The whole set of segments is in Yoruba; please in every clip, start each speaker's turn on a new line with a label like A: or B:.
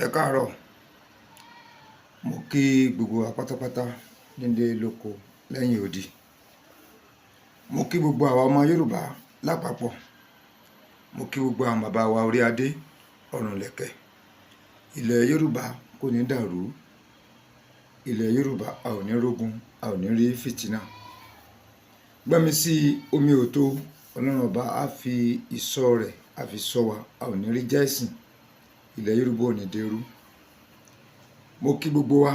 A: Ẹ káàárọ̀. Mo kí gbogbo wa pátápátá nílé lóko lẹ́yìn odi. Mo kí gbogbo àwa ọmọ Yorùbá lápapọ̀. Mo kí gbogbo àwọn bàbá wa orí adé, ọ̀rùn lẹ̀kẹ̀. Ilẹ̀ Yorùbá kò ní dàrú. Ilẹ̀ Yorùbá, a ò ní rógun, a ò ní rí fìtínà. Gbọ́nmi sí omi ò tó, Ọlọ́run ọba á fi ìṣọ́ rẹ̀, á fi ṣọ́ wa, a ò ní rí jẹ́ ẹ̀sìn. Ilẹ̀ Yorùbá ò ní dẹrú. Mo kí gbogbo wa.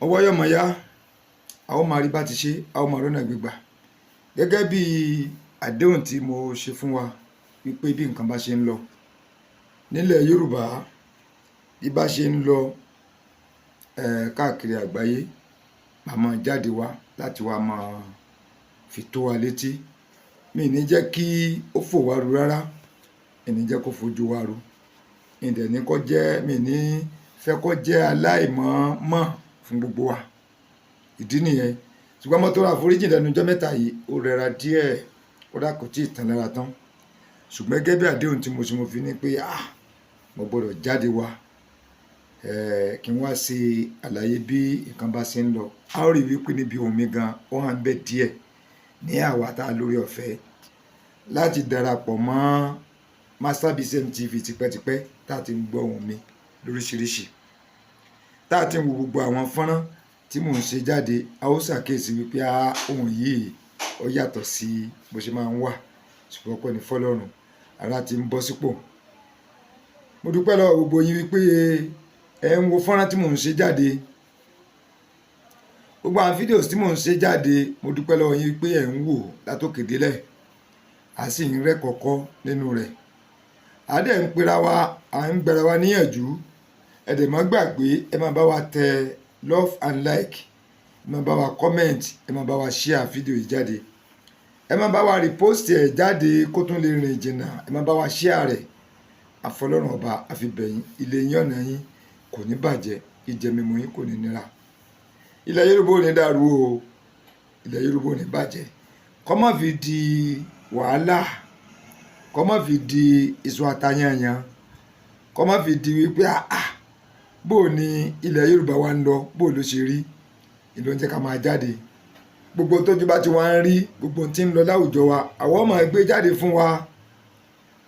A: Ọwọ́ yọ̀mọ̀ yá, a ó máa rí bá ti ṣe, a ó máa rọ́nà gbígbà. Gẹ́gẹ́ bí àdéhùn tí mo ṣe fún wa wípé bí nǹkan bá ṣe ń lọ nílẹ̀ Yorùbá, bí bá ṣe ń lọ káàkiri àgbáyé, màá máa jáde wá láti wá máa fi tó wa létí. Mi ì ní jẹ́ kí ó fò wá ru rárá, mi ì ní jẹ́ kó fojú wa ru. Mi ì dẹ̀ ní kó jẹ́, mi ì ní fẹ́ kó jẹ́ aláìmọ̀ọ́mọ̀ fún gbogbo wa. Ìdí nìyẹn. Ṣùgbọ́n mo tọrọ àforíjì lẹ́nu ọjọ́ mẹ́ta yìí, ó rẹra díẹ̀, kódà kò tíì tán lára tán. Ṣùgbọ́n gẹ́gẹ́ bí àdéhùn tí mo ṣe, mo fi ní pé mo gbọdọ̀ jáde wá, kí n wá ṣe àlàyé bí nǹkan bá ṣe ń lọ. A ó rí wípé níbi ohùn mi gan, ó hàn bẹ́ẹ̀ díẹ̀ ní àwa tá a lórí ọ̀fẹ́ láti darapọ̀ mọ́ Master BCM TV tipẹ́tipẹ́, tá a ti ń gbọ́ ohùn mi lóríṣiríṣi, tá a ti ń wo gbogbo àwọn fọ́nrán tí mò ń ṣe jáde. A ó ṣàkíyèsí wípé ohùn yìí ó yàtọ̀ sí bó ṣe máa ń wà. Ṣùgbọ́n ọpẹ́ ní fọ́lọ́run, ara ti ń bọ́ sípò. Mo dúpẹ́ lọ́wọ́ gbogbo yín wípé ẹ ń wo fọ́nrán tí mò ń ṣe jáde, gbogbo àwọn fídíò tí mò ń ṣe jáde. Mo dúpẹ́ lọ́wọ́ yín wípé ẹ̀ ń wò látòkè délẹ̀, a sì ń rẹ́ kọ̀kọ́ nínú rẹ̀. A dẹ̀ ń pera wa, à ń gbára wa níyànjú. Ẹ dẹ̀ má gbàgbé, ẹ máa bá wa tẹ love and like, ẹ máa bá wa comment, ẹ máa bá wa share fídíò yìí jáde, ẹ máa bá wa repost ẹ̀ jáde kó tún lè rìn jìnnà, ẹ máa bá wa share rẹ̀. Àfọlọ́run ọba àfibẹ̀yìn, ilé yín, ọ̀nà yín kò ní bàjẹ́, ìjẹ mímu yín kò ní nira. Ilẹ̀ Yorùbá ò ní dàrú o, ilẹ̀ Yorùbá ò ní bàjẹ́. Kó má fi di wàhálà, kó má fi di iṣu atayanyan, kó má fi di wípé bó ni ilẹ̀ Yorùbá wa ń lọ, bó ló ṣe rí ìlú ń jẹ́ ká máa jáde. Gbogbo tójú bá ti wá ń rí, gbogbo tí ń lọ láwùjọ wa, àwọn máa gbé jáde fún wa.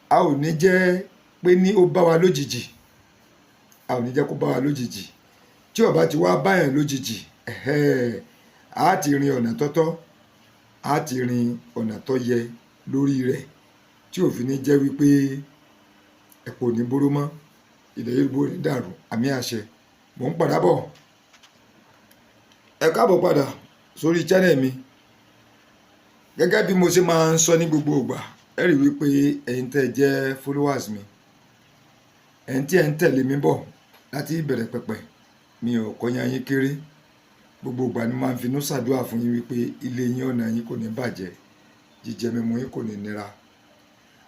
A: A ò ní jẹ́ pé ní ó bá wa lójijì, a ò ní jẹ́ kó bá wa lójijì. Tí ó bá ti wá báyàn lójijì, a ti rin ọ̀nà tọ́tọ́, a ti rin ọ̀nà tó yẹ lórí rẹ̀, tí ò fi ní jẹ́ wípé ẹ̀pọ̀ ò ní bóró mọ́. Ilẹ̀ Yorùbá ò ní dàrú, àmín àṣẹ. Mò ń padà bọ̀. Ẹ káàbọ̀ padà sórí channel mi. Gẹ́gẹ́ bí mo ṣe máa ń sọ ní gbogbo ìgbà, ẹ rí wípé ẹ̀yin tẹ́ ẹ jẹ́ followers mi, ẹ̀yin tí ẹ̀ ń tẹ̀lé mi bọ̀ láti ìbẹ̀rẹ̀ pẹ̀pẹ̀, mi ò kọyán yín kéré. Gbogbo ìgbà ni máa ń finú ṣàdúrà fún yín wípé ilé yín, ọ̀nà yín kò ní bàjẹ́, jíjẹ mímu yín kò ní nira.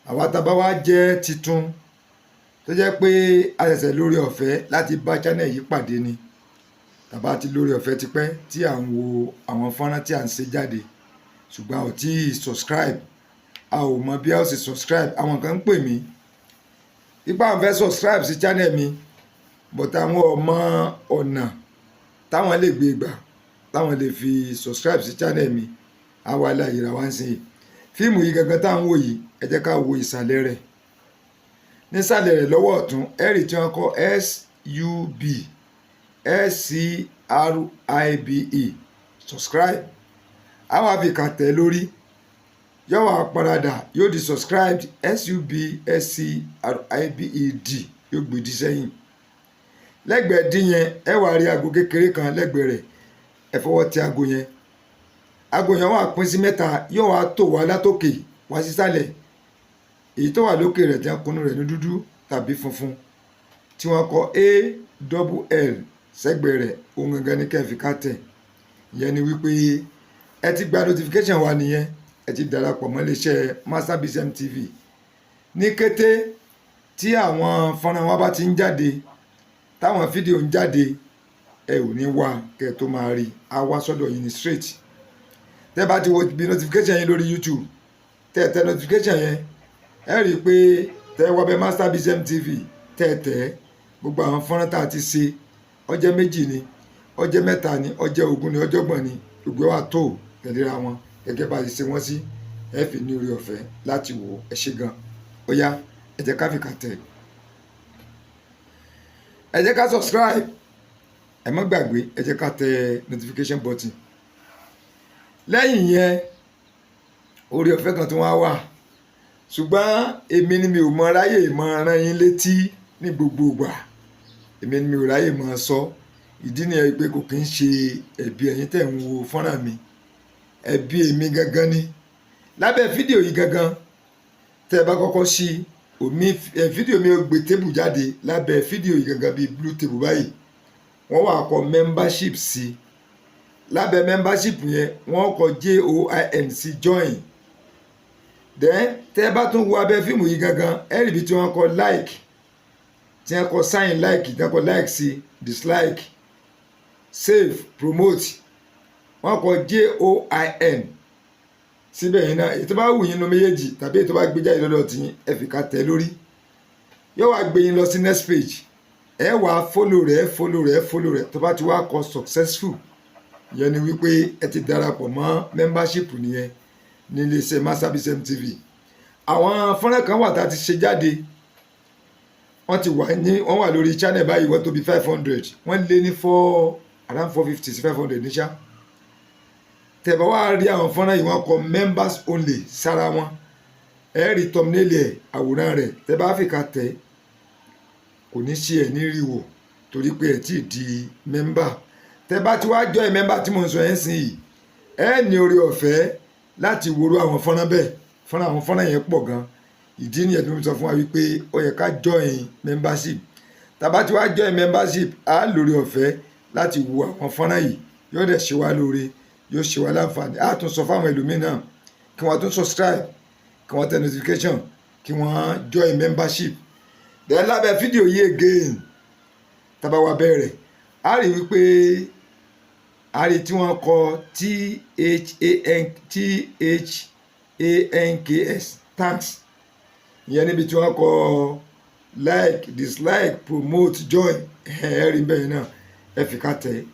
A: Àwa tá a bá wá jẹ́ titun, tó jẹ́ pé a ṣẹ̀ṣẹ̀ lórí ọ̀fẹ́ láti bá channel yìí pàdé ni, tàbá ti lórí ọ̀fẹ́ tipẹ́ tí à ń wo àwọn fọ́nrán tí à ń ṣe jáde, ṣùgbọ́n a ò tí ì subscribe, a ò mọ bí a ó ṣe subscribe. Àwọn kan ń pè mí ipá àwọn fẹ́ subscribe sí channel mi, but àwọn ò mọ ọ̀nà táwọn lè gbé gbà táwọn lè fi subscribe sí channel mi. Àwa láyé ra wá ń sìn yìí. Fíìmù yìí gangan tá à ń wò yìí, ẹ jẹ́ ká wo ìsàlẹ̀ rẹ̀. Nísàlẹ̀ rẹ̀ lọ́wọ́ ọ̀tún, ẹ rí tí wọ́n kọ SUBSCRIBE, subscribe. Àwọn àfikà tẹ̀ lórí, yóò wá paradà, yóò di subscribed, SUBSCRIBED, yóò gbé di sẹ́yìn. Lẹ́gbẹ̀ẹ́ dín yẹn, ẹ wá rí aago kékeré kan lẹ́gbẹ̀ẹ́ rẹ̀. Ẹ fọwọ́ tẹ aago yẹn. Aago yẹn wà pín sí mẹ́ta, yóò wá tò wá látòkè wá sísàlẹ̀. Èyí tó wà lókè rẹ̀ tí wọ́n kùnú rẹ̀ ní dúdú tàbí funfun, tí wọ́n kọ A double L sẹ́gbẹ̀ẹ́ rẹ̀, ohun gangan ní kẹ́ fi ká tẹ̀. Ìyẹn ni wípé ẹ ti gba notification wa nìyẹn, ẹ ti darapọ̀ mọ́ iléeṣẹ́ Master BCM TV. Ní kété tí àwọn fọ́nrán wa bá ti ń jáde, táwọn fídíò ń jáde, ẹ ò ní wá kẹ́ ẹ tó máa rí, a wá sọ́dọ̀ yín ní straight. Tẹ́ bá ti wo bí notification yín lórí YouTube, tẹ́ tẹ notification yẹn, ẹ rí i pé Tẹ́ ẹ wá bẹ Master BCM TV, tẹ́ẹ̀tẹ́ gbogbo àwọn fọ́nrán tá a ti ṣe, ọjẹ́ 2 ni, ọjẹ́ 3 ni, ọjẹ́ 20 ni, ọjọ́gbọ̀n ni, gbogbo wa tó tẹ̀léra wọn gẹ́gẹ́ bá a ṣe ṣe wọ́n sí. Ẹ fi ní orí ọ̀fẹ́ láti wò ó. Ẹ ṣé gan. Ó yá, ẹ jẹ́ ká fi kà tẹ̀, ẹ jẹ́ ká subscribe, ẹ má gbàgbé, ẹ jẹ́ ká tẹ notification button. Lẹ́yìn yẹn, orí ọ̀fẹ́ kan tó wá wà, ṣùgbọ́n èmi ni mi ò mọ ráyè mọ rán yín létí ní gbogbo ìgbà. Èmi ni mi ò ráyè mọ sọ. Ìdí nìyẹn pé kò kí ń ṣe ẹ̀bi ẹ̀yin tẹ̀ ń wo fọ́nrán mi, ẹ̀bi èmi gangan ni. Lábẹ́ fídíò yìí gangan, tẹ́ ẹ bá kọ́kọ́ ṣí omi ẹ̀ fídíò mi, ó gbé table jáde lábẹ́ fídíò yìí gangan, bíi blue table báyìí. Wọ́n wà kọ membership sí. Lábẹ́ membership yẹn, wọ́n kọ JOIN sí, join. Then tẹ́ ẹ bá tún wo abẹ́ fíìmù yìí gangan, ẹ rí ibi tí wọ́n kọ like, tí wọ́n kọ sign like, tí wọ́n kọ like sí, dislike, save, promote, wọ́n kọ JOIN síbẹ̀ yẹn náà. Èyí tó bá wù yín nu méjèèjì tàbí èyí tó bá gbé jáde lọ́dọ̀ tí yín, ẹ fi ká tẹ̀ lórí, yóò wá gbé yín lọ sí next page. Ẹ wá follow rẹ̀, follow rẹ̀, follow rẹ̀. Tó bá ti wá kọ successful, yẹn ni wípé ẹ ti darapọ̀ mọ́ membership nìyẹn ní iléeṣẹ́ Master BCM TV. Àwọn fọ́nrán kan wà tá a ti ṣe jáde, wọ́n ti wà ní, wọ́n wà lórí channel báyìí. Wọ́n tó bí 500, wọ́n lé ní four, around 450 sí 500 níṣá. Tẹ́ bá wá rí àwọn fọ́nrán yìí, wọ́n kọ members only sára wọn. Ẹ rí thumbnail ẹ̀, àwòrán rẹ̀. Tẹ́ bá fìkà tẹ̀, kò ní ṣe ẹ̀ ní rí wò torí pé ẹ̀ tí ì di member. Tẹ́ bá ti wá join member tí mo ń sọ ẹ̀ ń sìn yìí, ẹ ní oore ọ̀fẹ́ láti wòrú àwọn fọ́nrán bẹ́ẹ̀. Fọ́nrán, àwọn fọ́nrán yẹn pọ̀ gan. Ìdí nìyẹn tí mo sọ fún wa wípé ó yẹ ká join membership. Tá bá ti wá join membership, á lórí ọ̀fẹ́ láti wo àwọn fọ́nrán yìí. Yóò dẹ̀ ṣe wá lóore, yóò ṣe wá láǹfààní. Á tún sọ fáwọn ẹlòmíín náà kí wọ́n tún subscribe, kí wọ́n tẹ notification, kí wọ́n join membership. Then lábẹ́ fídíò yìí again, tá bá wá bẹ̀rẹ̀, á rí wípé a rí tí wọ́n kọ than thanks, thanks. Ìyẹn níbi tí wọ́n kọ like, dislike, promote, join. Ẹ rí bẹ́ẹ̀ náà, ẹ fi ká tẹ̀,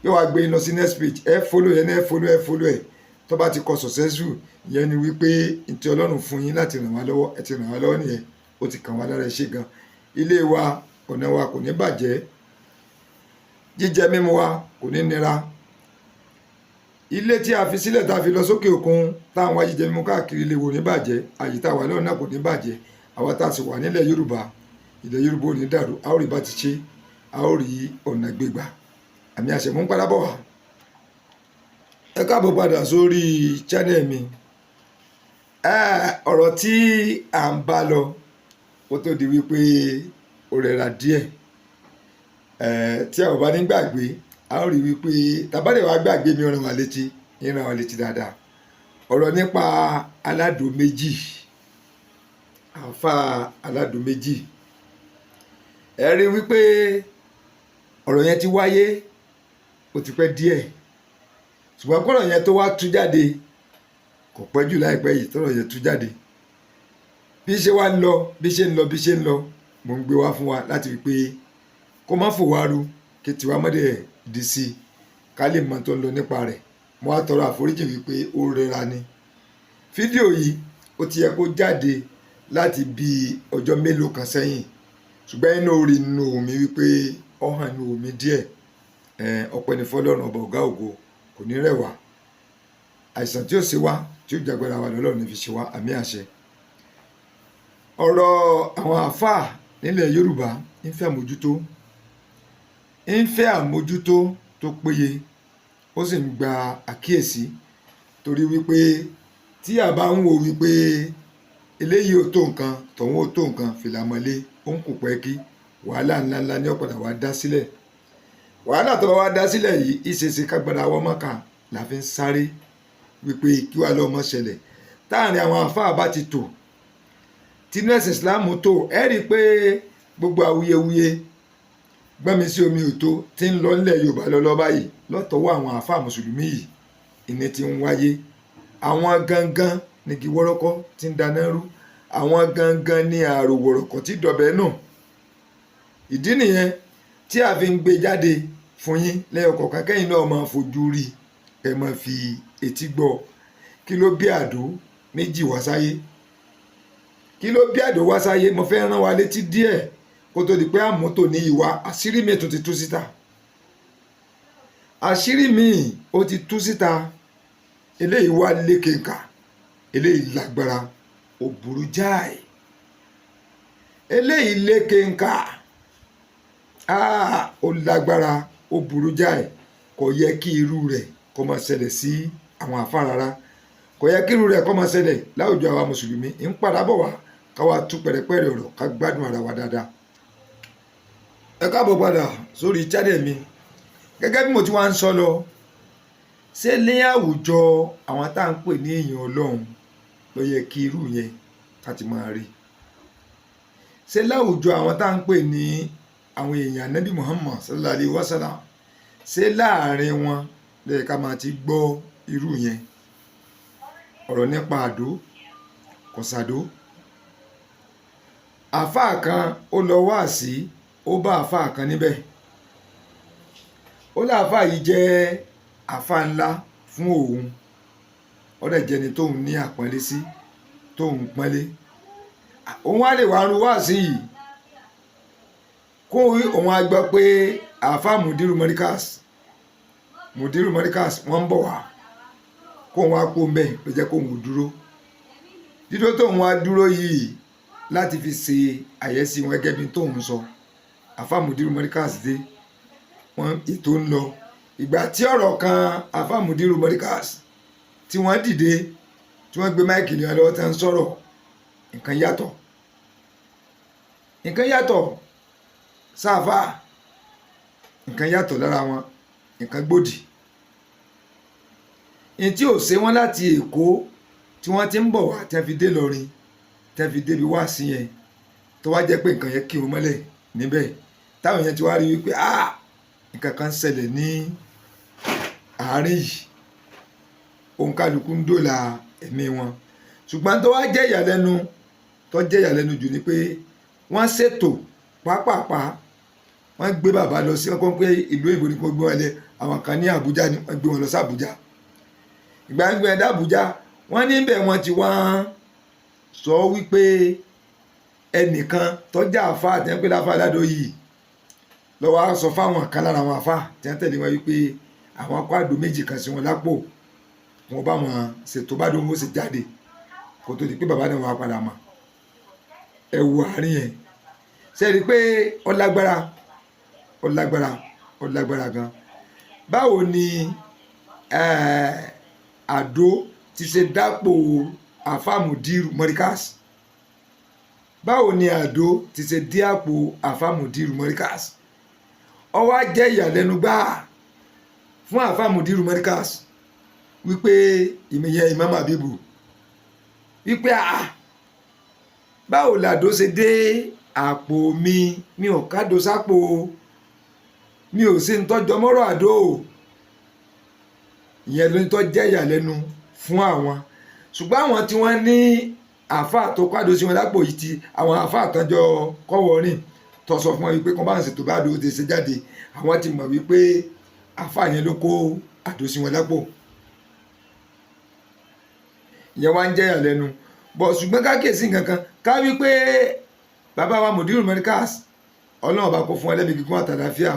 A: yóò wá gbé yín lọ sí next page. Ẹ follow yẹn, ẹ follow, ẹ follow ẹ. Tó bá ti kọ successful, ìyẹn ni wípé ntí Ọlọ́run fún yín láti ràn wá lọ́wọ́, ẹ ti ràn wá lọ́wọ́ nìyẹn. Ó ti kàn wá lára. Ẹ ṣé gan. Ilé wa, ọ̀nà wa kò ní bàjẹ́. Jíjẹ mímu wa kò ní nira. Ilé tí a fi sílẹ̀, tá a fi lọ sókè òkun, táwọn wá jíjẹ mímu káàkiri, ilé wo ní bàjẹ́. Àyè tá a wà lọ́nà kò ní bàjẹ́. Àwa tá a sì wà nílẹ̀ Yorùbá, ilẹ̀ Yorùbá ò ní dàrú. A ó rí bá ti ṣe, a ó rí ọ̀nà gbégbà. Àmì àṣẹ mú ń padà bọ̀ wá. Ẹ káàbọ̀ padà sórí channel mi. Ọ̀rọ̀ tí à ń bá lọ kó tó di wípé ó rẹra díẹ̀, tí a ò bá ní gbàgbé, a ó rí wípé tàbádẹ́ wàá gbàgbé mi, ràn wá létí, ń ràn wá létí dáadáa. Ọ̀rọ̀ nípa aládùn méjì, àáfàá aládùn méjì. Ẹ rí wípé ọ̀rọ̀ yẹn ti wáyé, ó ti pẹ́ díẹ̀, ṣùgbọ́n kọ́rọ̀ yẹn tó wá tú jáde, kò pẹ́ jù láìpẹ́ yìí tọ́rọ̀ yẹn tú jáde. Bí ṣe wá ń lọ, bí ṣe ń lọ, bí ṣe ń lọ, mò ń gbé wá fún wa láti fi pé kó má fò wá ru, kí tiwa mọ́dẹ̀ di sí i, ká lè mọ tó ń lọ nípa rẹ̀. Mo wá tọrọ àforíjì wípé ó rẹra ni. Fídíò yìí, ó ti yẹ kó jáde láti bí ọjọ́ mélòó kan sẹ́yìn, ṣùgbọ́n inú orí nínú mi wípé ó hàn nínú mi díẹ̀. Ọpẹ́ ní fọ́lọ́run ọba ọ̀gá ògo. Kò ní rẹ̀ wá. Àìsàn tí ó ṣe wá, tí ó jàgbára wa lọ́lọ́run ní fi ṣe wá. Àmì àṣẹ. Ọ̀rọ̀ àwọn àáfàá nílẹ̀ Yorùbá ń fẹ́ àmójútó, ń fẹ́ àmójútó tó péye, ó sì ń gba àkíyèsí, torí wípé tí a bá ń wo wípé eléyìí ò tó nǹkan, tọ̀hún ò tó nǹkan, fìlàmọ́lé ó ń kù pẹ́ kí wàhálà ńláńlá ní ọ̀padà wá dá sílẹ̀. Wàhálà tó bá wá dá sílẹ̀ yìí, ìṣeṣe kágbára wọn mọ́ka la fi ń sáré wípé kí wàá lọ́ọ́ mọ́ ṣẹlẹ̀. Táàrin àwọn àáfàá bá ti tò, tínú ẹ̀sìn Islam tó, ẹ rí i pé gbogbo awuyewuye gbọ́nmi sí omi òtó tí ń lọ nílẹ̀ Yorùbá lọ́lọ́ báyìí lọ́tọ̀wọ́ àwọn àáfàá mùsùlùmí yìí, ìní ti ń wáyé. Àwọn gangan nígi wọ́rọ́kọ́ tí ń dáná rú. Àwọn gangan ní àròwọ̀rọ̀kọ̀ tí dọ̀bẹ̀ nù. Ìdí nìyẹn tí a fi ń gbé jáde fún yín lẹ́yọkọ̀ọ̀kan, kẹ́yìn náà máa fojú rí, ẹ máa fi etí gbọ́. Kí ló bí àdó méjì wá sáyé? Kí ló bí àdó wá sáyé? Mo fẹ́ rán wa létí díẹ̀ kó tó di pé àmútò ní ìwà. Àṣírí mi tó ti tú síta, àṣírí mi ó ti tú síta. Eléyìí wá lékenkà, eléyìí lágbára, ó burú jáì. Eléyìí lékenkà, ó lágbára, ó burú jáì. Kò yẹ kí irú rẹ̀ kó máa ṣẹlẹ̀ sí àwọn àfáà rárá. Kò yẹ kí irú rẹ̀ kó máa ṣẹlẹ̀ láwùjọ àwa mùsùlùmí. Ń padà bọ̀ wá ká wá tú pẹ̀rẹ̀pẹ̀rẹ̀ ọ̀rọ̀, ká gbádùn ara wa dáadáa. Ẹ káàbọ̀ padà sórí channel mi. Gẹ́gẹ́ bí mo ti wá ń sọ lọ, ṣé ní àwùjọ àwọn tá à ń pè ní èèyàn Ọlọ́run ló yẹ kí irú yẹn ká ti máa rí? Ṣé láwùjọ àwọn tá à ń pè ní àwọn èèyàn Ànábì Muhammad sallallahu alayhi wa sallam, ṣé láàrin wọn ló yẹ ká máa ti gbọ́ irú yẹn? Ọ̀rọ̀ nípa àdó kọ̀sàdó. Àáfàá kan ó lọ wáàsí, ó bá àáfàá kan níbẹ̀. Ó láàfáà yìí jẹ́ àáfàá ńlá fún òun, ó dẹ̀ jẹ́ni tóun ní àpọ́nlé sí, tóun pọ́nlé. Òun á lè wá ru wáàsí yìí kó òun á gbọ́ pé àáfàá Mudiru Morikas, Mudiru Morikas, wọ́n ń bọ̀ wá, kó òun á kó mbẹ́. Ló jẹ́ kó òun dúró. Dídúró tóun wá dúró yìí láti fi ṣe àyẹ́sí wọn gẹ́gẹ́ bí tóun sọ. Àáfàá Mudiru Morikas dé, wọn ètò ń lọ. Ìgbà tí ọ̀rọ̀ kan àáfàá Mudiru Morikas, tí wọ́n dìde, tí wọ́n gbé mic lé wọn lọ́wọ́, tí wọ́n ń sọ̀rọ̀, nǹkan yàtọ̀, nǹkan yàtọ̀ sáfà, nǹkan yàtọ̀ lára wọn, nǹkan gbòdì ní tí ò ṣe wọ́n láti Èkó tí wọ́n ti ń bọ̀ wá, tí wọ́n fi dé Ìlọrin, tí wọ́n fi débi wá sí yẹn, tó wá jẹ́ pé nǹkan yẹn kí wọn mọ́lẹ̀ níbẹ̀, táwọn yẹn ti wá rí wípé, ah, nǹkan kan ṣẹlẹ̀ ní àárín yìí. Òǹkàlùkù ń dòlà ẹ̀mí wọn. Ṣùgbọ́n tó wá jẹ́ ìyàlẹ́nu, tó jẹ́ ìyàlẹ́nu jù ni pé wọ́n ṣètò pápápá, wọ́n gbé bàbá lọ sí, wọ́n kọ́ pé ìlú òyìnbó ni kò gbé wọn lẹ, àwọn kan ní Àbújá ni wọ́n gbé wọn lọ sí Àbújá. Ìgbà ń gbé wọn dé Àbújá, wọ́n níbẹ̀ wọ́n ti wá sọ wípé ẹnìkan tọ́jà àfa àti ẹ̀ ń pè láfa aládò yìí lọ́wọ́ á sọ fáwọn kan lára àwọn àfa tí wọ́n tẹ̀lé wọn wípé àwọn kó àdó méjì kan sí wọn lápò, wọn bá wọn ṣètò bá dóhùn ó sì jáde, kó tó di pé bàbá náà wà padà mọ̀. Ẹ wo àárín yẹn, ṣe rí i pé ó lágbára, ó lágbára, ó lágbára gan. Báwo ni àdó ti ṣe dápò àfa Mudiru Morikas? Báwo ni àdó ti ṣe dí àpò àfa Mudiru Morikas? Ó wá jẹ́ ìyàlẹ́nu gbáà fún àfa Mudiru Morikas wípé ìmìyẹn Imam Habibu wípé, àà, báwo làdó ṣe dé àpò mi? Mi ò kádò sápò, mi ò sí ń tọ́jọ́ mọ́rọ̀ àdó. Ìyẹn ló ń tọ́ jẹ́ ìyàlẹ́nu fún àwọn. Ṣùgbọ́n àwọn tí wọ́n ní àáfàá tó kádò sí wọn lápò yìí, ti àwọn àáfàá tọ́jọ́ kọ́wọ́ rìn tó sọ fún wọn wípé kọ́ bá ń ṣètò bá àdó ti ṣe jáde, àwọn ti mọ̀ wípé àáfàá yẹn ló kó àdó sí wọn lápò. Ìyẹn wá ń jẹ́ ìyàlẹ́nu bọ̀. Ṣùgbọ́n ká kíyèsí nǹkan kan, ká wí pé bàbá wa Mudiru Morikas, Ọlọ́run bá kó fún wa lẹ́mìí gígùn àtàlàáfíà,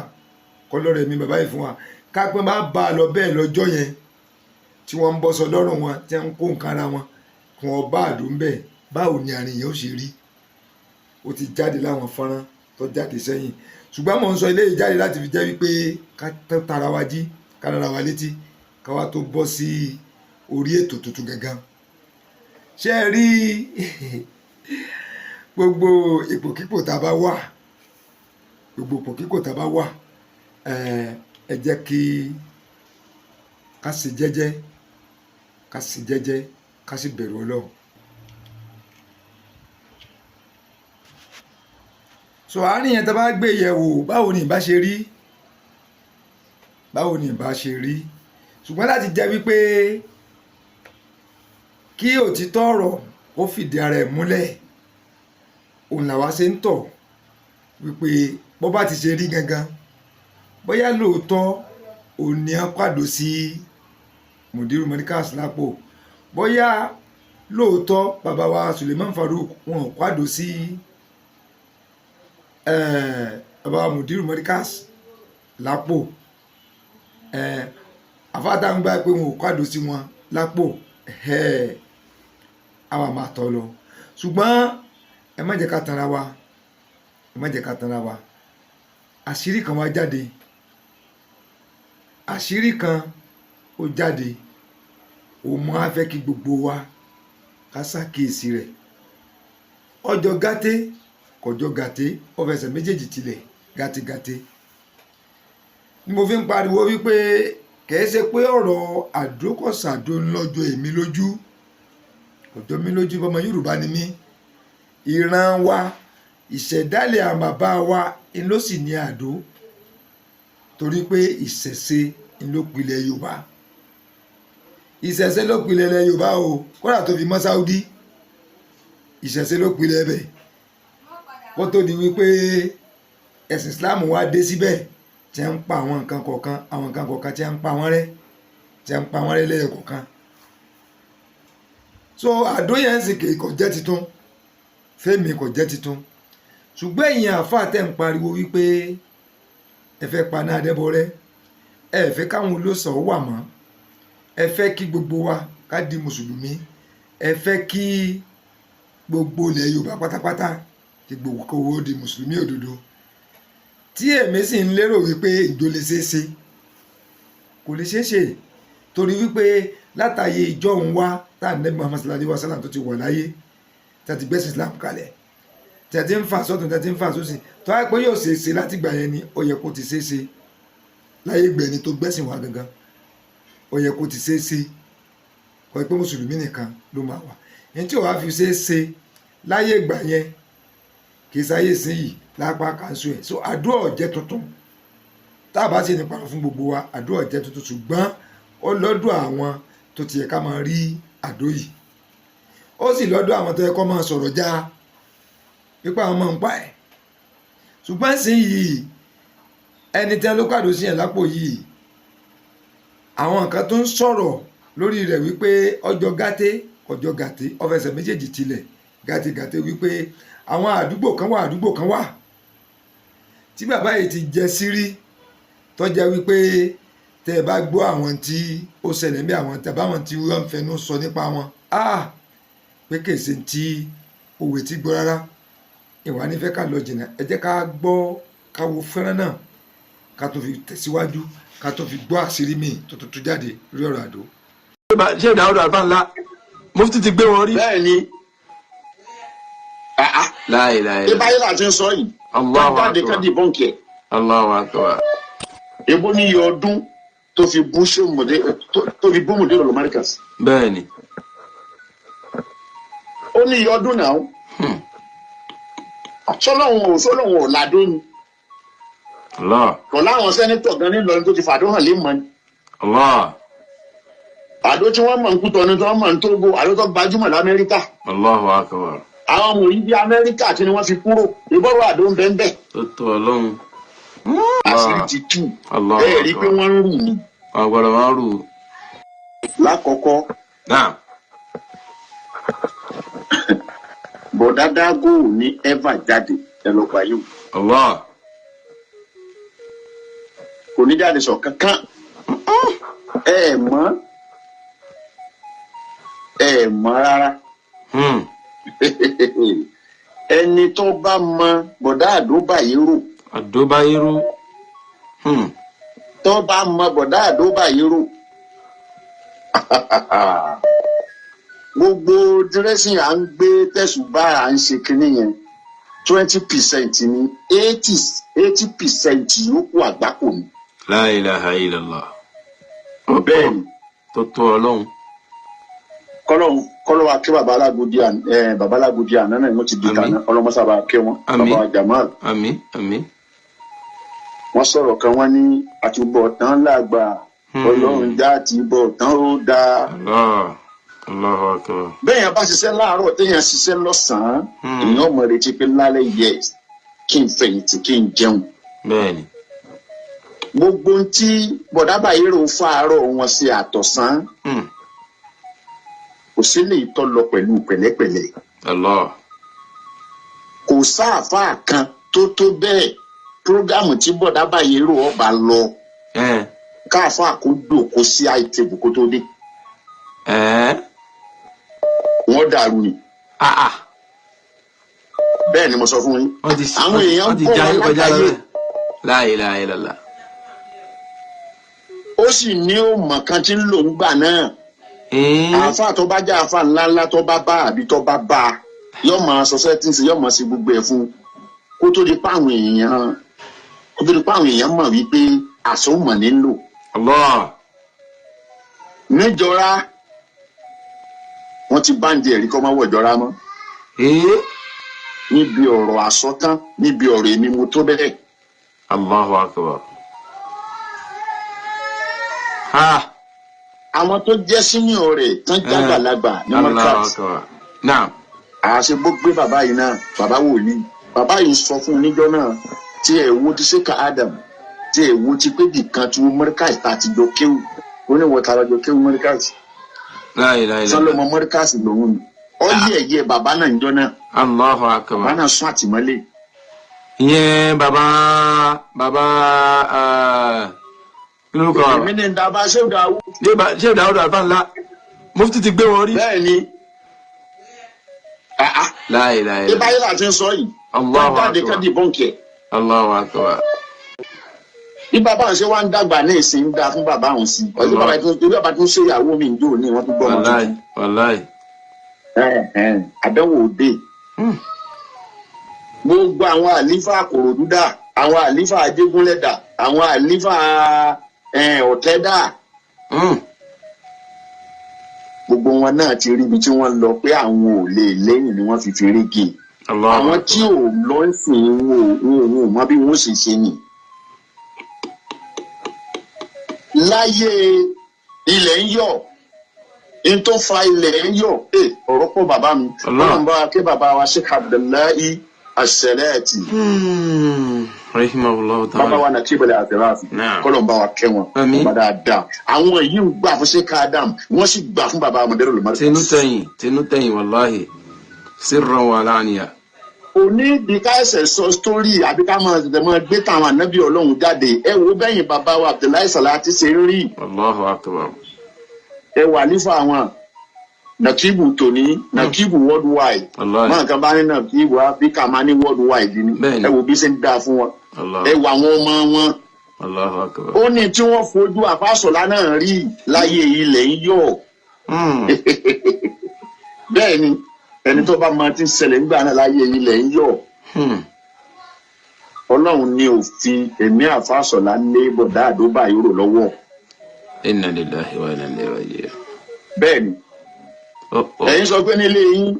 A: kọ́ lọ́rọ̀ ẹ̀mí bàbá yìí fún wa, ká pé má bá a lọ bẹ́ẹ̀ lọ́jọ́ yẹn tí wọ́n ń bọ́sọ lọ́rùn wọn, tí wọ́n ń kó nǹkan ara wọn, kí wọ́n bá àdó ń bẹ̀, báwo ni àárín yẹn ó ṣe rí? Ó ti jáde láwọn fọ́nrán tó jáde sẹ́yìn. Ṣùgbọ́n mò ń sọ eléyìí jáde láti fi jẹ́ wípé ká tara wa jí, ká rárá wa létí, ká wá tó bọ́ sí orí ètò tuntun gangan. Ṣé ẹ rí gbogbo ipòkípò tá a bá wà, gbogbo ipòkípò tá a bá wà, ẹ jẹ́ kí ká ṣe jẹ́jẹ́, ká ṣe jẹ́jẹ́, ká sì bẹ̀rù Ọlọ́run. So àárín yẹn, tá a bá gbé yẹ̀wò, báwo ni ìbá ṣe rí? Báwo ni ìbá ṣe rí? Ṣùgbọ́n láti jẹ́ wípé kí òtítọ́ ọ̀rọ̀ kó fìdí ara ẹ̀ múlẹ̀. Òun làwa ṣe ń tọ̀ wípé bó bá ti ṣe rí gangan, bóyá lóòótọ́ òun ni wọ́n pàdó sí Mudiru Markaz lápò, bóyá lóòótọ́ bàbá wa Suleiman Farouk wọn ò pàdó sí bàbá wa Mudiru Markaz lápò. Àfáàtà ń gbà pé wọn ò pàdó sí wọn lápò, àwa máa tọ́ lọ. Ṣùgbọ́n ẹ má jẹ́ ká tanra wa, ẹ má jẹ́ ká tanra wa. Àṣírí kan wá jáde, àṣírí kan ó jáde. Òun máa fẹ́ kí gbogbo wa ká ṣàkíyèsí rẹ̀. Ọjọ́ gàté kọjọ́ gàté, ó fẹsẹ̀ méjèèjì tilẹ̀ gàtégàté ni mo fi ń pariwo wípé kìí ṣe pé ọ̀rọ̀ àdókọ̀sàdó ńlọ́jọ́ èmi lójú, ọjọ́ mi lójú. Bọ́mọ Yorùbá ni mí, ìran wa, ìṣẹ̀dálẹ̀ àwọn bàbá wa ń ló sì ní àdó, torí pé ìṣẹ̀ṣe ń ló pilẹ̀ Yorùbá. Ìṣẹ̀ṣe ló pilẹ̀ ilẹ̀ Yorùbá o, kódà tó fi mọ́ Sáúdí, ìṣẹ̀ṣe ló pilẹ̀ ẹbẹ̀ kó tó di wípé ẹ̀sìn Islam wá dé síbẹ̀, tí ń pa àwọn nǹkan kọ̀ọ̀kan, àwọn nǹkan kọ̀ọ̀kan tí ń pa wọ́n rẹ́, tí ń pa wọ́n rẹ́ lẹ́yọ kọ̀ọ̀kan. So àdó yẹn ń sìn kò jẹ́ titun fẹ́mi, kò jẹ́ titun. Ṣùgbọ́n ẹ̀yin àáfàá tẹ̀ ń pariwo wípé ẹ fẹ́ paná adẹ́bọrẹ́, ẹ fẹ́ káwọn olóṣà wà mọ́, ẹ fẹ́ kí gbogbo wa ká di mùsùlùmí, ẹ fẹ́ kí gbogbo ilẹ̀ Yorùbá pátápátá, kí gbogbo kówó di mùsùlùmí òdodo, tí èmi sì ń lérò wípé ìjọ lè ṣeé ṣe, kò lè ṣeé ṣe, torí wípé látàyè ìjọ òun wá tá à ń nẹ́bí Muhammad sallallahu alaihi wasallam tó ti wà láyé, tí a ti gbẹ́sìn Islam kalẹ̀, tí a ti ń fà sọ́tún, tí a ti ń fà sósì, tó wáyé pé yóò ṣeé ṣe láti gbà yẹn ni, ó yẹ kó ti ṣeé ṣe láyé ìgbẹ́ni tó gbẹ́sìn wá gangan. Ó yẹ kó ti ṣeé ṣe kọ́ pé mùsùlùmí nìkan ló máa wà. Ní tí ò wá fi ṣeé ṣe láyé ìgbà yẹn, kì í sáyé sí yìí lápá kanṣu ẹ̀. So àdúrà ọ̀jẹ́ tuntun tá a bá sì ní parọ́ fún gbogbo wa, àdúrà ọ̀jẹ́ tuntun, ṣùgbọ́n ó lọ́dọ̀ àwọn tó ti yẹ ká máa rí àdó yìí, ó sì lọ́dọ̀ àwọn tó yẹ kó máa sọ̀rọ̀ já pípa àwọn máa ń pa ẹ̀. Ṣùgbọ́n sí yìí, ẹni tí wọn ló kàdó sí yẹn lápò yìí, àwọn kan tó ń sọ̀rọ̀ lórí rẹ̀ wípé ọjọ́ gàté ọjọ́ gàté, ó fẹsẹ̀ méjèèjì tilẹ̀ gàtégàté, wípé àwọn àdúgbò kan wà, àdúgbò kan wà tí bàbá yìí ti jẹ sírí, tó jẹ́ wípé tẹ́ ẹ bá gbọ́ àwọn tí ó ṣẹlẹ̀ ní àwọn tàbí àwọn tí wọ́n ń fẹnu sọ nípa wọn, pé kèsì tí òwe tí gbọ́ rárá. Ìwà nífẹ̀ẹ́ ká lọ jìnnà, ẹ jẹ́ ká gbọ́, ká wo fẹ́ràn náà, ká tó fi tẹ̀síwájú, ká tó fi gbọ́ àṣírí míì tó tuntun jáde lórí ọ̀rọ̀ àdó.
B: Ṣé ìdáwọ́dọ̀ àlùfáà ńlá mufti ti gbé wọn rí.
C: Bẹ́ẹ̀ ni.
B: Láìláì.
C: Ibáyé láti ń sọ yìí.
B: Allahu
C: jáde
B: Akbar.
C: Ká dìbọn kẹ.
B: Allahu Akbar.
C: Ebo ní iye ọdún tó fi bú sèmùdé, tó fi bú mùdé lọ Markaz.
B: Bẹ́ẹ̀ ni.
C: Ó ní iye ọdún náà. Sọlọ́hún ò ládó ni.
B: Allah.
C: Kò láwọn senator gan nílọrin tó ti fàdó hàn lé mọ́ ni.
B: Allah.
C: Àdó tí wọ́n mọ̀ ń Kútọ́nù, tí wọ́n mọ̀ ń Tógò, àdó tó gbajúmọ̀ l'Amẹ́ríkà.
B: Allahu Akbar.
C: Àwọn ọmọ yìí bí Amẹ́ríkà tí ni wọ́n fi kúrò ìbọ̀rọ̀ àdó ń bẹ́ẹ̀ bẹ́ẹ̀.
B: Tó tó Ọlọ́run.
C: Àṣírí ti tú.
B: Allahu
C: Ẹ rí i pé
B: Akbar.
C: wọ́n ń rù ní.
B: Ọ̀gbọ́dọ̀ máa rù.
C: Lákọ̀ọ́kọ́,
B: Náà.
C: bọ̀dá dágò ní eva jáde, ẹ lọ gbà yìí.
B: Allah.
C: Kò ní jáde sọ kankan. Ẹ mọ̀, ẹ mọ̀ rárá. Ẹni tó bá mọ bọ̀dá àdóbàyérò,
B: Àdóbáyérú.
C: Tó bá mọ bọ̀dá àdóbàyérò, gbogbo dressing à ń gbé tẹ̀sùbá à ń ṣe kinní yẹn, 20% ní, 80% yòókù àgbákò ni.
B: La ilaha illallah.
C: Bẹ́ẹ̀ ni.
B: Tó tó Ọlọ́run.
C: Kọ́lọ́ wa kí baba alágòdì, baba alágòdì àná náà wọ́n ti di
B: Àmín.
C: tàná, ọlọ́mọsábà kí wọn.
B: Àmín.
C: Baba Jamal.
B: Àmín àmín.
C: Wọ́n sọ̀rọ̀ kan, wọ́n ní àtúbọ̀tán làgbà, ọlọ́run já àtúbọ̀tán ó dáa.
B: Allah. Allahu akbar.
C: Bẹ́ẹ̀ yẹn bá ṣiṣẹ́ láàárọ̀, téèyàn ṣiṣẹ́ lọ́sàn-án, èèyàn mọ̀ retí pé lálẹ́, yes, kí n fẹ̀yìntì, kí n jẹun.
B: Bẹ́ẹ̀ni.
C: Gbogbo ohun tí bọ̀dá Bàyérò fàárọ̀ wọn ṣe àtọ̀sán, kò sí lè tọ́ lọ pẹ̀lú pẹ̀lẹ́pẹ̀lẹ́.
B: Allah.
C: Kò sáàfáà kan tó tó bẹ́ẹ̀, prógámù tí bọ̀dá Bàyérò ọba lọ, káàfáà kó dòkó sí àìtẹ́bù kó tó dé, wọ́n dàrú ni.
B: Ah ah.
C: Bẹ́ẹ̀ ni mo sọ fún yín.
B: Wọ́n ti
C: Àwọn èèyàn
B: wọ́n ti
C: bọ̀
B: jayé
C: wọn
B: kọjá
C: lágbàáyé.
B: lọ́rẹ̀. La ilaha illallah.
C: Ó sì ní òmò kan tí ń lò ń gbà náà. Àáfàá tó bá jẹ́ àáfàá ńláńlá, tó bá bá àbí tó bá bá a, yóò máa sọ sẹ́tíǹsì, yóò máa ṣe gbogbo ẹ̀ fún un kó tó di pa àwọn èèyàn, kó tó di pa àwọn èèyàn mọ̀ wípé àsomọ̀ ní lò.
B: Allah.
C: Níjọra, wọ́n ti báǹdì ẹ̀rí kọ́ máa wọ̀ jọra mọ́ níbi ọ̀rọ̀ àsọtán, níbi ọ̀rọ̀ èmi mo tó bẹ́ẹ̀.
B: Allahu akbar. Ha.
C: Àwọn tó jẹ́ senior rẹ̀ tán jágbàlagbà ní
B: Allahu
C: Markaz,
B: akbar. Naam.
C: Àṣegbó gbé bàbá yìí náà, bàbá wòlíì, bàbá yìí sọ fún un níjọ́ náà tí ẹ̀ wo ti ṣe ka Adam, tí ẹ̀ wo ti pé bìkan tí wọ́n Markaz ta ti jọ kéwù. Ó ní wọ́n tara jọ kéwù Markaz.
B: La ilaha illallah.
C: Sọlọmọ Markaz lòun ni ọ yẹ ẹyẹ bàbá náà níjọ́ náà.
B: Allahu
C: Bàbá
B: akbar.
C: náà sún àtìmọ́lé.
B: Ìyẹn bàbá bàbá kí lórúkọ bàbá?
C: Èmi ní dábàá ṣé ó dáwó.
B: Ṣé Dàúdà Alfa ńlá? Mufti ti gbé wọn rí.
C: Bẹ́ẹ̀ ni. Ah, ah.
B: La ilaha illallah.
C: Ibáyé láti ń sọ yìí.
B: Allahu
C: Wọ́n jáde
B: akbar.
C: kán dìbọ́ǹkì ẹ̀.
B: Allahu akbar.
C: Bí bàbá òun ṣe wá ń dàgbà ní ìsìn, ń dáa fún bàbá òun sí. Ọdún bàbá tó bí bàbá tó ń ṣe ìyàwó mi ń jò ní wọ́n tún gbọ́ ọmọ
B: Wàláì
C: tuntun.
B: wàláì.
C: Àdánwò òde. Gbogbo àwọn àlífà Kòròdú dà, àwọn àlífà Ajégúnlẹ̀ dà, àwọn àlífà Ọ̀tẹ́ dà. Gbogbo wọn náà ti rí ibi tí wọ́n lọ pé àwọn ò lè lẹ́yìn ni wọ́n fi fi rígi.
B: Allahu
C: Àwọn
B: akbar.
C: tí ò lọ ń sìn, wọn ò mọ bí wọn ó sì ṣe nì. Láyé ilẹ̀ ń yọ̀, n tó fa ilẹ̀ ń yọ̀, ọ̀rọ̀ pọ̀, bàbá mi.
B: Allah.
C: Ọlọ́run bá wa ké bàbá wa Sheikh Abdullahi As-Salati.
B: Rahimahullahu ta'ala.
C: Bàbá wa Nàkíbẹ̀lẹ̀ Àtẹ̀ráfì.
B: Naam.
C: Kọ́lọ̀ ń bá wa kẹ́ wọn.
B: Àmín.
C: Bàbá dáadáa. Àwọn yìí ń gbà fún Sheikh Adam, wọ́n sì gbà fún bàbá Amọ̀dẹ́rẹ̀ lọ́mọdé.
B: Tinú tẹ̀yìn, tinú tẹ̀yìn, wàláhì. Sirran wa alaniya.
C: Òní bí ká ẹsẹ̀ sọ sítórì àbí ká máa tètè máa gbé táwọn ànábì Ọlọ́run jáde, ẹ wo bẹ́yìn bàbá wa Abdullahi Salati ṣe ń rí.
B: Allahu akbar.
C: Ẹ wà nífà àwọn Nàkíbù tòní, Nàkíbù worldwide.
B: Wallahi.
C: Máa kan bá ní Nàkíbù Áfíríkà, máa ní worldwide ni.
B: Bẹ́ẹ̀ni.
C: Ẹ wo bí ṣe ń dáa fún wọn.
B: Allah.
C: Ẹ wà àwọn ọmọ wọn.
B: Allahu akbar.
C: Ó ní tí wọ́n fojú àfàsọ̀lá náà rí láyé ilẹ̀ ń yọ̀. Bẹ́ẹ̀ ni, ẹni tó bá máa ti ń ṣẹlẹ̀ nígbà náà láyé ilẹ̀ ń yọ̀. Ọlọ́run ní òfin ẹ̀mí àfàsọ̀lá lé bọ̀dá àdóbà yòrò lọ́wọ́.
B: Inna lillahi wa inna ilayhi raji'un.
C: Bẹ́ẹ̀ ni.
B: Oh, oh.
C: Ẹ̀yin sọ pé nílé yín,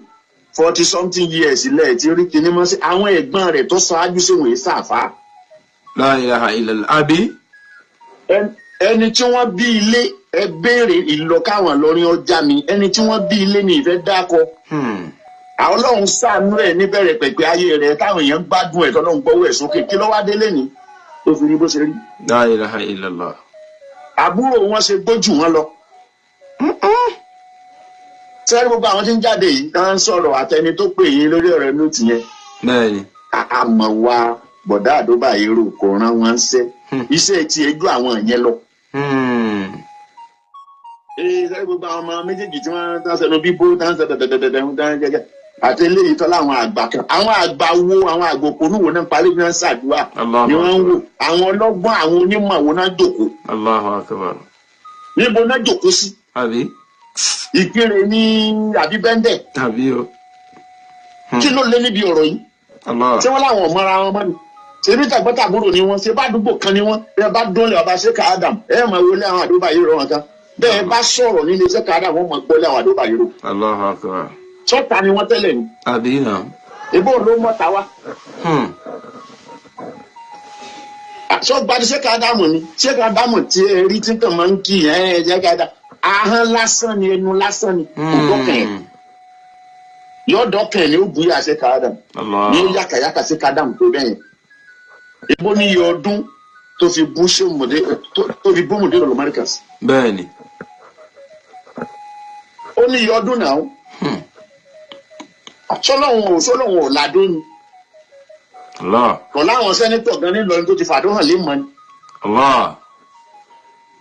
C: 40 something years ilẹ̀ tí rí kinní mọ́ sí àwọn ẹ̀gbọ́n rẹ̀ tó ṣáájú sí wọ̀nyí sàfà.
B: La ilaha illallah. Àbí?
C: Ẹni tí wọ́n bí ilé, ẹ béèrè ìlọ káwọn lọrin ọjà mi, ẹni tí wọ́n bí ilé ní ìfẹ́ dákọ. Àwọn Ọlọ́run ṣàánú ẹ̀ níbẹ̀rẹ̀ pẹ̀pẹ̀ ayé rẹ̀, táwọn èèyàn gbádùn ẹ̀, tọ́lọ́run gbọ́wọ́ ẹ̀ sókè. Kí ló wá délé ní tó fi rí bó ṣe rí?
B: La ilaha illallah.
C: Àbúrò wọn ṣe gbójú wọn lọ. Sẹ́rí gbogbo àwọn tí ń jáde yìí tá ń sọ̀rọ̀, àtẹni tó pè yín lórí ọ̀rọ̀ nóòtù yẹn,
B: Bẹ́ẹ̀ni.
C: àmọ̀ wa bọ̀dá àdóbà èrò kò rán wọn ṣẹ́. Iṣẹ́ ti ẹjọ́ àwọn yẹn lọ. Ee, sẹ́rí gbogbo àwọn ọmọ méjèèjì tí wọ́n tán sẹnu bíbó, tán sẹ dẹ̀dẹ̀dẹ̀dẹ̀, tán jẹ́jẹ́, àti eléyìí tọ́ láwọn àgbà kan, àwọn àgbà wo, àwọn àgbà òpònú wo náà parí bí wọ́n ń ṣàdúrà
B: Allahu
C: ni wọ́n ń wò,
B: akbar.
C: àwọn ọlọ́gbọ́n, àwọn onímọ̀ wo náà jòkó?
B: Allahu akbar.
C: Níbo náà jòkó sí?
B: Àbí?
C: Ìkirè ní àbí bẹ́ńdẹ̀?
B: Àbí o.
C: Kí ló lé níbi ọ̀rọ̀ yìí?
B: Allah.
C: Ṣé wọ́n láwọn ọ̀mọ́ra wọn mọ́ ni? Ṣebí tàgbọ́tàbúrò ni wọ́n ṣe, bá àdúgbò kan ni wọ́n. Ẹ bá dúnlẹ̀ ọba Ṣéka Adam, ẹ máa wọlé àwọn àdúgbò yìí rọ wọn kan bẹ́ẹ̀ bá sọ̀rọ̀ nílé Ṣéka Adam, wọ́n máa gbọ́lé àwọn àdúgbò yìí rọ.
B: Allahu akbar.
C: Sọ́ta ni wọ́n tẹ́lẹ̀ ni.
B: Àbí náà.
C: Ìbò ló mọ́ta wá. Sọ́gba ni Ṣéka Adam ni Ṣéka Adam tí ẹ rí tí kàn máa ń kí ẹ ẹ Ṣéka Adam. Ahọ́n lásán ni, ẹnu lásán ni, kò dọ́kàn ẹ̀. Yọ dọ́kàn ẹ̀ ni ó bu yà ṣe kàádàm.
B: Allah.
C: Ní ó yàkàyàkà sí kàádàm tó bẹ́yẹn. Ibo ní iye ọdún tó fi bú ṣé mọ̀dé tó fi bú mọ̀dé lọ́lọ́ Markaz.
B: Bẹ́ẹ̀ ni.
C: Ó ní iye ọdún náà. Sọlọ́hún ò ládó ni.
B: Allah.
C: Kọ̀ láwọn sẹ́nitọ̀ gan nílọrin tó ti fàdó hàn lé mọ́ ni.
B: Allah.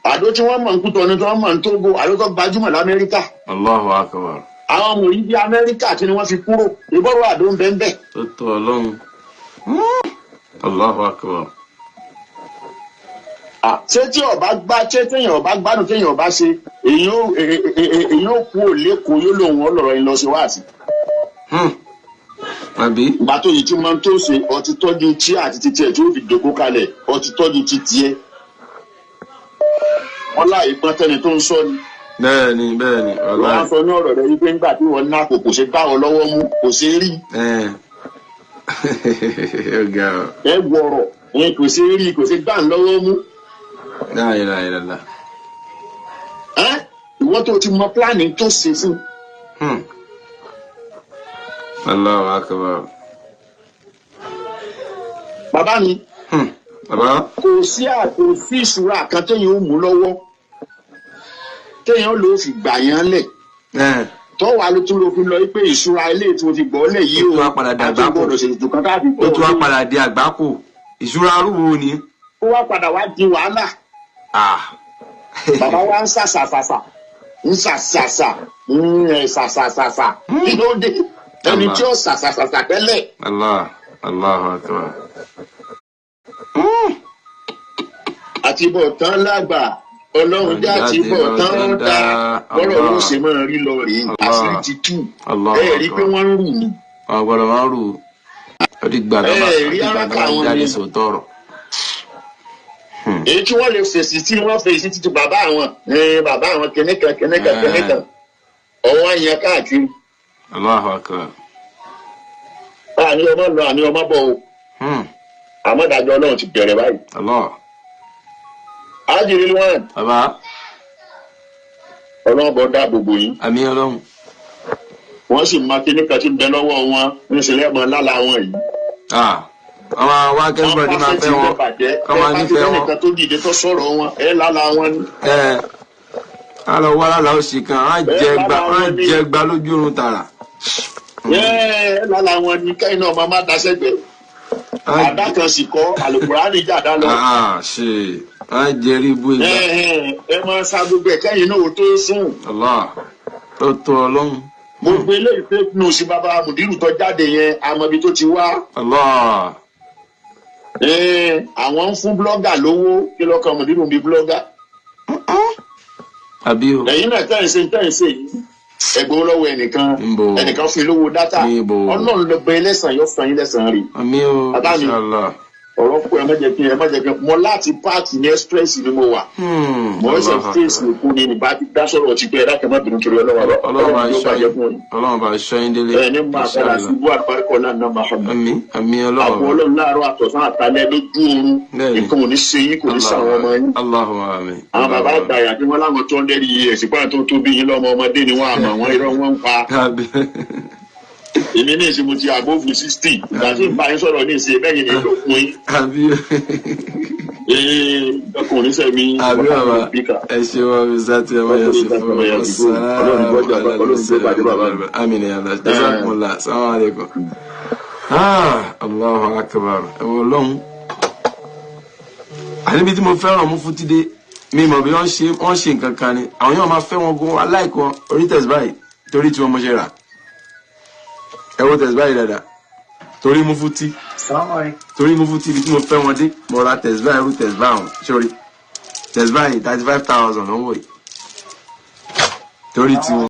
C: Àdó tí wọ́n mọ̀ ń Kútọ́nù, tí wọ́n mọ̀ ń Tógò, àdó tó gbajúmọ̀ l'Amẹ́ríkà.
B: Allahu akbar.
C: Àwọn ọmọ yìí bí Amẹ́ríkà tí ni wọ́n fi kúrò, ìbọ̀rọ̀ àdó ń bẹ́ ń bẹ́.
B: Tó tó Ọlọ́run. Allahu akbar.
C: Ṣé tí ọba gbá, ṣé téèyàn ọba gbádùn, téèyàn ọba ṣe, èyí ó kú òlékòó, yóò lòun ọlọ́rọ̀ yìí lọ sí wáàsí.
B: Àbí?
C: Ìgbà tó yìí tí máa ń tó ṣe, ọtí tọ́jú tí àti títí ẹ̀ tí ó fi dòkó kalẹ̀, ọtí tọ́jú títí ẹ̀. Wọ́n láì gbọ́n tẹ́ni tó ń sọ ni.
B: Bẹ́ẹ̀ni, bẹ́ẹ̀ni.
C: Wọ́n á sọ ní ọ̀rọ̀ rẹ̀ wípé ńgbà tí wọ́n ná kò ṣe bá ọ lọ́wọ́ mú, kò ṣe rí. Ẹ wọ̀rọ̀ ẹ kò ṣe rí, kò ṣe gbà ń lọ́wọ́ mú.
B: La ilaha illallah.
C: Ìwọ́n tó ti mọ pílánì tó ṣe fún.
B: Allahu akbar.
C: Bàbá mi.
B: Bàbá.
C: Kò sí ìṣúra kan téèyàn ó mú lọ́wọ́ téèyàn ló fi gbà yán lẹ̀. Tọ́wọ́ ló tún ló fi lọ pé ìṣúra ilé tí mo fi gbọ́ lẹ̀ yìí o.
B: Ó tún wá padà di àgbákò. Ó tún wá padà di àgbákò. Ìṣúra arúgbó ni.
C: Ó wá padà wá di wàhálà. Bàbá wa ń ṣàṣàṣàṣà ń ṣàṣàṣà ń ṣàṣàṣàṣà kí ló dé? Ẹni tí ó ṣàṣàṣàṣà tẹ́lẹ̀.
B: Allah, Allahu akbar.
C: Àtibọ̀ tán lágbà, Ọlọ́run já àtibọ̀ tán dá, bọ́rọ̀ ló ṣe máa rí lọ rèé, àṣírí ti tú. Ẹ rí pé wọ́n ń rù ní.
B: Ọ̀gbọ́dọ̀ máa ń rù. Ó ti gbà tó bá jáde sòótọ́ ọ̀rọ̀.
C: Èyí tí wọ́n lè fèsì tí wọ́n fèsì títí bàbá àwọn bàbá àwọn kìnìkan kìnìkan kìnìkan ọ̀wọ́n yẹn káàkiri.
B: Allahu akbar.
C: Àní ọmọ lọ, àní ọmọ bọ̀ o. Àmọ́ ìdájọ́ Ọlọ́run ti bẹ̀rẹ̀ báyìí.
B: Allah.
C: Ájìrì wọn.
B: Bàbá.
C: Ọlọ́run bọ̀ dáàbò bò yín.
B: Àmín Ọlọ́run.
C: Wọ́n sì máa kíní kan tí ń bẹ lọ́wọ́ wọn níṣẹ́lẹ̀ mọ́ lálá wọn yìí.
B: Àwọn wa kẹ́gbọ́n ní máa fẹ́ wọn. Kọ́ máa nífẹ̀ẹ́ wọn.
C: Nìkan tó dìde tó sọ̀rọ̀ wọn, ẹ lálá wọn ni.
B: Ẹ á lọ wá lálá òsì kan, á jẹ gba lójú oorun tààrà.
C: Ẹ lálá wọn ni kẹ́yìn náà máa má daṣẹ́gbẹ́. Àdá kan sì kọ́ Àlùkùránì jàdá lọ.
B: Ṣe á jẹ rí ibú ìgbà.
C: Ẹ máa sa gbogbo ẹ̀ kẹ́yìn náà ò tó sùn.
B: Allah tó tó Ọlọ́run.
C: Gbogbo eléyìí fake news bàbá Mùdírù tó jáde yẹn, àmọ́ ibi tó ti wá.
B: Allah.
C: Àwọn ń fún blọ́gà lówó, kí lọ́kàn Mùdírù ń bí blọ́gà.
B: Àbí o.
C: Ẹ̀yin náà tẹ́ ẹ̀ ṣe yìí. Ẹ̀gbọ́n lọ́wọ́ ẹnìkan, ẹnìkan fún ilówó dátà. Ọlọ́run ló gbé ẹlẹ́sàn yóò san yín lẹ́sàn rí.
B: Àmín o, inshallah.
C: Ọ̀rọ̀ pọ̀, ẹ má jẹ́ kí ẹ má jẹ́ kí mo láti páàkì ní express ni mo wà. Mo ṣe fèsì òkú ni ìbá ti dá sọ̀rọ̀ ti pé ẹ̀dá kan má bínú torí Ọlọ́run.
B: Ọlọ́run bá ṣọ́ yín délé.
C: Ẹ ní máa padà sí ibú àlùbáríkọ̀ náà náà máa hàn.
B: Àmín, àmín Ọlọ́run.
C: Àbọ̀ Ọlọ́run láàárọ̀ àtọ̀sán àtàlẹ́ lójú oorun. Nǹkan ò ní ṣe yín, kò ní ṣàwọn ọmọ yín.
B: Allahumma àmín.
C: Àwọn bàbá àgbàyà tí wọ́n láwọn tó ń dẹ́rì yìí ẹ̀sìn pàrọ̀ tó tóbi yín lọ́mọ ọmọdé ni wọ́n àmọ̀ wọn, irọ́ wọn ń pa. Èmi ní ìsinmi ti àbófin 60 ìgbà tí n bá yín sọ̀rọ̀ ní ìsìn bẹ́ẹ̀ ni ló fún yín.
B: Àbí.
C: Ọkùnrin sẹ́mi.
B: Àbí bàbá ẹ ṣe wọn fi sátì ẹ wọ́n yẹ sí fún mi. Àmín ya Allah. Jazakumullah. Assalamu alaikum. Allahu akbar. Ẹ wọ lọ́hùn. Àníbi tí mo fẹ́ràn mú fún tíde mi mọ̀ bí wọ́n ṣe nǹkan kan ni àwọn yóò máa fẹ́ wọn gun aláìkọ́ orí tẹ̀sí báyìí torí tí wọ́n mọ̀ ṣe rà. Ẹ wo tẹ̀síbáyìí dáadáa torí Mufuti, torí Mufuti ibi tí mo fẹ́ wọn dé, mo ra tẹ̀síbáyìí irú tẹ̀síbáyìí ọ̀hún sórí tẹ̀síbáyìí 35,000 lọ́wọ́ yìí torí tiwọn.